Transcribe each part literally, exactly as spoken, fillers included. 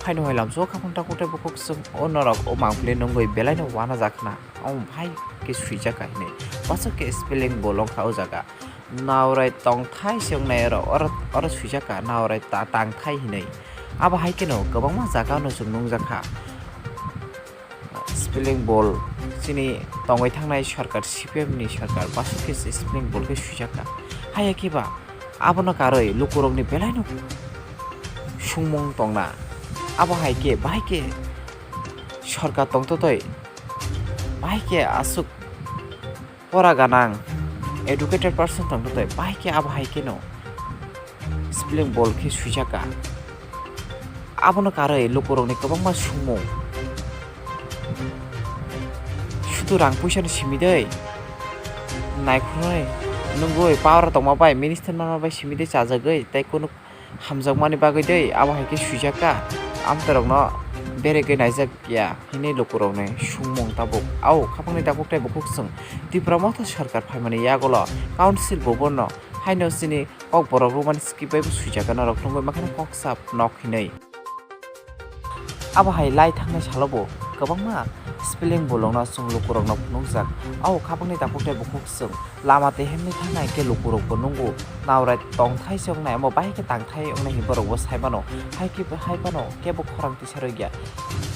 Haino hai lamso khaphang takhuk tei bukhuk chwng o norok o mangpili nungwi belaino uanajak khna. Omo bahai khe swijak kha hinwi. Bwswk khe spelling ball wngkha o jaga. Naurai tongthai se wngnai oro, oro, oro swijak kha naurai ta-, tangthai hinwi. Abo hai kheno kwbangma jaga no chwng nungjak kha. Spelling ball chini tongwi thangnai sarkar, C P M ni sarkar, bwswk khe se spelling ball khe swijak kha. Haiya khe ba abono karwi lukurokni belaino sungmung tongna. Abo hai khe, bahai khe sarkar tongtotoi, bahai khe aswk pora ganang, educated person tongtotoi, bahai khe abo hai kheno spelling ball khe swijak kha. Abono karwi lukurokni kwbangma sungmung. Sudu rang puisano simi dei. Naikhornwi nungwi power tongma bai, minister manma bai simi dei chajagwi, tei kunu hamjakmani bagwi dei, abo hai khe swijak kha. Amtwrokno beregwi naijak ya hinwi lukurokni sungmung tabuk. Au, khaphangni takhuk tei bukhuk chwng Tipra Motha sarkar phaimani yagulo council bhavanno haino chini Kokborok Roman script bai bo swijak kha, norok nungwi mankha kok sap nok hinwi. Abo hai lai thangnai salo bo kwbangma spelling ball wngno chwng lukurokno phunukjak. Abo khaphangni takhuk tei bukhuk chwng lama tei himni thangnai khe lukurokbo nungo. Naurai tongthai se wngnai, omo bahai khe tangthai wngnai hinwi borokbo sai mano. Hai khe, hai phano kebo khorang tisa rwkya.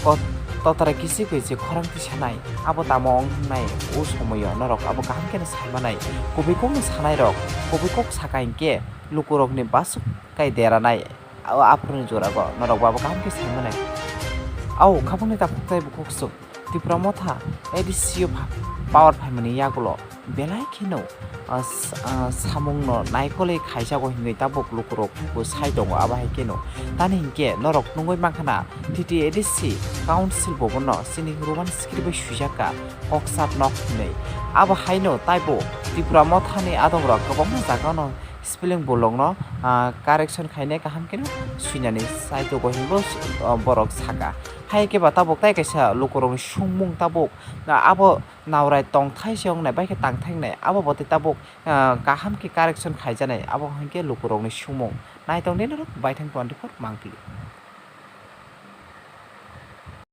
Ko-, totara kichigwi je khorang tisanai, abo tamo wng hnai o somoio norok abo kaham kheno sai manai. Kubui kokno sanairok, kubui kok saka hinkhe lukurokni bwswk kai deranai. O aphuruni jorago norok bo abo kaham khe sai manai. Au khaphangni takhuk tei bukhuk chwng Tipra Motha A D C o pha-, power phaimani yagulo belai kheno, ah, s-, ah, samungno naikolwi khaijago hinwi tabuk lukurok bo sai tongo abo hai kheno. Tani hinkhe norok nungwi mankha na T T A D C council bhavanno chini Roman script bai swijak kha kok sap nok hinwi. Abo haino taibo Tipra Mothani adongrok kwbangma jagano spelling bolongno, ah, correction khainai kaham kheno swinani saitogo hinbo, ah, borok saka. Hai khe ba tabuk tai kaisa lukurokni sungmung tabuk, ah, abo naurai tongthai se wngnai bai khe tangthai wngnai abo bo tei tabuk, ah, kaham khe correction khaijanai abo hinkhe lukurokni sungmung. Naitongdi norok Baithang twenty-four mangpili.